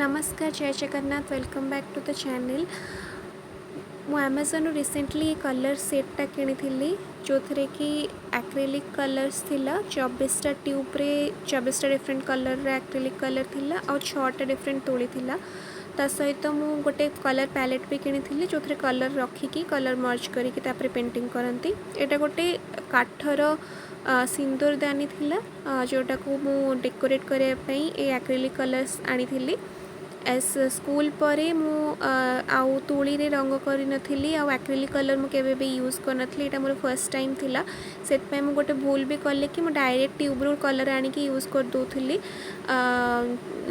ନମସ୍କାର, ଜୟ Jagannath. Welcome back to the channel. ମୁଁ ଆମାଜନରୁ recently colour ସେଟ୍ଟା କିଣିଥିଲି, ଯେଉଁଥିରେ କି ଆକ୍ରିଲିକ୍ କଲର୍ସ ଥିଲା। 24ଟା ଟ୍ୟୁବ୍ରେ 24ଟା ଡିଫରେଣ୍ଟ କଲର୍ର ଆକ୍ରିଲିକ୍ କଲର୍ ଥିଲା ଆଉ ଛଅଟା ଡିଫରେଣ୍ଟ ତୂଳି ଥିଲା। ତା ସହିତ ମୁଁ ଗୋଟେ କଲର୍ ପ୍ୟାଲେଟ୍ ବି କିଣିଥିଲି, ଯେଉଁଥିରେ କଲର୍ ରଖିକି କଲର୍ ମର୍ଜ କରିକି ତାପରେ ପେଣ୍ଟିଂ କରନ୍ତି। ଏଇଟା ଗୋଟେ କାଠର ସିନ୍ଦୁରଦାନୀ ଥିଲା, ଯେଉଁଟାକୁ ମୁଁ ଡେକୋରେଟ୍ କରିବା ପାଇଁ ଏ ଆକ୍ରିଲିକ୍ କଲର୍ସ ଆଣିଥିଲି। ଏସ୍ ସ୍କୁଲ ପରେ ମୁଁ ଆଉ ତୂଳୀରେ ରଙ୍ଗ କରିନଥିଲି ଆଉ ଆକ୍ରିଲିକ୍ କଲର୍ ମୁଁ କେବେ ବି ୟୁଜ୍ କରିନଥିଲି। ଏଇଟା ମୋର ଫାର୍ଷ୍ଟ ଟାଇମ୍ ଥିଲା। ସେଥିପାଇଁ ମୁଁ ଗୋଟେ ଭୁଲ ବି କଲି କି ମୁଁ ଡାଇରେକ୍ଟ ଟ୍ୟୁବ୍ରୁ କଲର୍ ଆଣିକି ୟୁଜ୍ କରିଦେଉଥିଲି,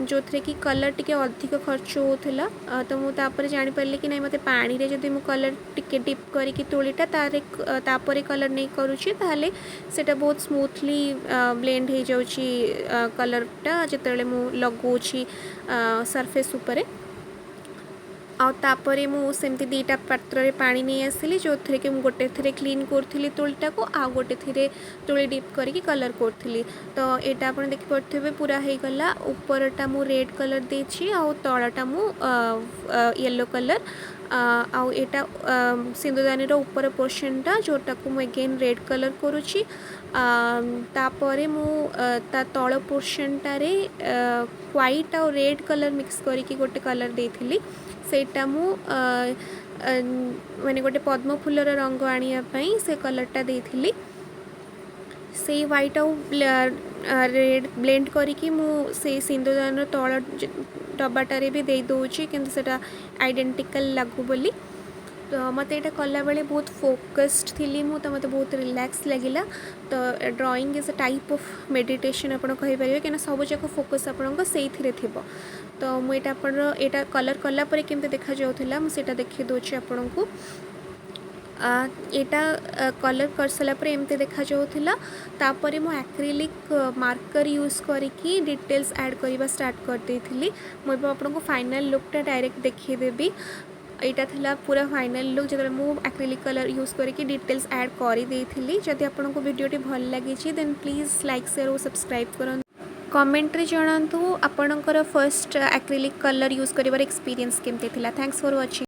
ଯେଉଁଥିରେ କି କଲର୍ ଟିକେ ଅଧିକ ଖର୍ଚ୍ଚ ହେଉଥିଲା। ତ ମୁଁ ତାପରେ ଜାଣିପାରିଲି କି ନାଇଁ, ମୋତେ ପାଣିରେ ଯଦି ମୁଁ କଲର୍ ଟିକେ ଡିପ୍ କରିକି ତୂଳୀଟା ତାରେ ତାପରେ କଲର୍ ନେଇ କରୁଛି, ତାହେଲେ ସେଇଟା ବହୁତ ସ୍ମୁଥଲି ବ୍ଲେଣ୍ଡ ହେଇଯାଉଛି କଲର୍ଟା, ଯେତେବେଳେ ମୁଁ ଲଗାଉଛି ସର୍ଫେସ୍ ଉପରେ। ଆଉ ତାପରେ ମୁଁ ସେମିତି ଦୁଇଟା ପାତ୍ରରେ ପାଣି ନେଇ ଆସିଲି, ଯେଉଁଥିରେ କି ମୁଁ ଗୋଟେଥିରେ କ୍ଲିନ୍ କରୁଥିଲି ତୂଳିଟାକୁ ଆଉ ଗୋଟେଥିରେ ତୂଳି ଡିପ୍ କରିକି କଲର୍ କରୁଥିଲି। ତ ଏଇଟା ଆପଣ ଦେଖିପାରୁଥିବେ, ପୁରା ହେଇଗଲା। ଉପରଟା ମୁଁ ରେଡ଼୍ କଲର୍ ଦେଇଛି ଆଉ ତଳଟା ମୁଁ ୟେଲୋ କଲର୍। ଆଉ ଏଇଟା ସିନ୍ଦୁରଦାନୀର ଉପର ପୋର୍ସନ୍ଟା, ଯେଉଁଟାକୁ ମୁଁ ଏଗେନ୍ ରେଡ଼୍ କଲର୍ କରୁଛି। ତାପରେ ମୁଁ ତା ତଳ ପୋର୍ସନ୍ଟାରେ ହ୍ୱାଇଟ୍ ଆଉ ରେଡ଼୍ କଲର୍ ମିକ୍ସ କରିକି ଗୋଟେ କଲର୍ ଦେଇଥିଲି। ସେଇଟା ମୁଁ ମାନେ ଗୋଟେ ପଦ୍ମ ଫୁଲର ରଙ୍ଗ ଆଣିବା ପାଇଁ ସେ କଲର୍ଟା ଦେଇଥିଲି। ସେଇ ହ୍ୱାଇଟ୍ ଆଉ ରେଡ଼୍ ବ୍ଲେଣ୍ଡ କରିକି ମୁଁ ସେଇ ସିନ୍ଦୁରଦାନର ତଳ ଡବାଟାରେ ବି ଦେଇଦେଉଛି, କିନ୍ତୁ ସେଇଟା ଆଇଡେଣ୍ଟିକାଲ୍ ଲାଗୁ ବୋଲି। ତ ମୋତେ ଏଇଟା କଲାବେଳେ ବହୁତ ଫୋକସ୍ଡ ଥିଲି ମୁଁ, ତ ମୋତେ ବହୁତ ରିଲାକ୍ସ ଲାଗିଲା। ତ drawing is a type of meditation ଆପଣ କହିପାରିବେ, କାହିଁକିନା ସବୁଯାକ ଫୋକସ୍ ଆପଣଙ୍କ ସେଇଥିରେ ଥିବ। ତ ମୁଁ ଏଇଟା ଆପଣର ଏଇଟା କଲର୍ କଲା ପରେ କେମିତି ଦେଖାଯାଉଥିଲା, ମୁଁ ସେଇଟା ଦେଖାଇ ଦେଉଛି ଆପଣଙ୍କୁ। ଏଇଟା କଲର୍ କରିସାରିଲା ପରେ ଏମିତି ଦେଖାଯାଉଥିଲା। ତାପରେ ମୁଁ ଆକ୍ରିଲିକ୍ ମାର୍କର୍ ୟୁଜ୍ କରିକି ଡିଟେଲ୍ସ ଆଡ଼୍ କରିବା ଷ୍ଟାର୍ଟ କରିଦେଇଥିଲି। ମୁଁ ଏବେ ଆପଣଙ୍କୁ ଫାଇନାଲ୍ ଲୁକ୍ଟା ଡାଇରେକ୍ଟ ଦେଖେଇଦେବି। ଏଇଟା ଥିଲା ପୁରା ଫାଇନାଲ୍ ଲୁକ୍, ଯେତେବେଳେ ମୁଁ ଆକ୍ରିଲିକ୍ କଲର୍ ୟୁଜ୍ କରିକି ଡିଟେଲ୍ସ ଆଡ଼୍ କରିଦେଇଥିଲି। ଯଦି ଆପଣଙ୍କୁ ଭିଡ଼ିଓଟି ଭଲ ଲାଗିଛି, ଦେନ୍ ପ୍ଲିଜ୍ ଲାଇକ୍, ସେୟାର ଓ ସବସ୍କ୍ରାଇବ୍ କରନ୍ତୁ। କମେଣ୍ଟରେ ଜଣାନ୍ତୁ ଆପଣଙ୍କର ଫର୍ଷ୍ଟ ଆକ୍ରିଲିକ୍ କଲର୍ ୟୁଜ୍ କରିବାର ଏକ୍ସପିରିଏନ୍ସ କେମିତି ଥିଲା। Thanks for watching.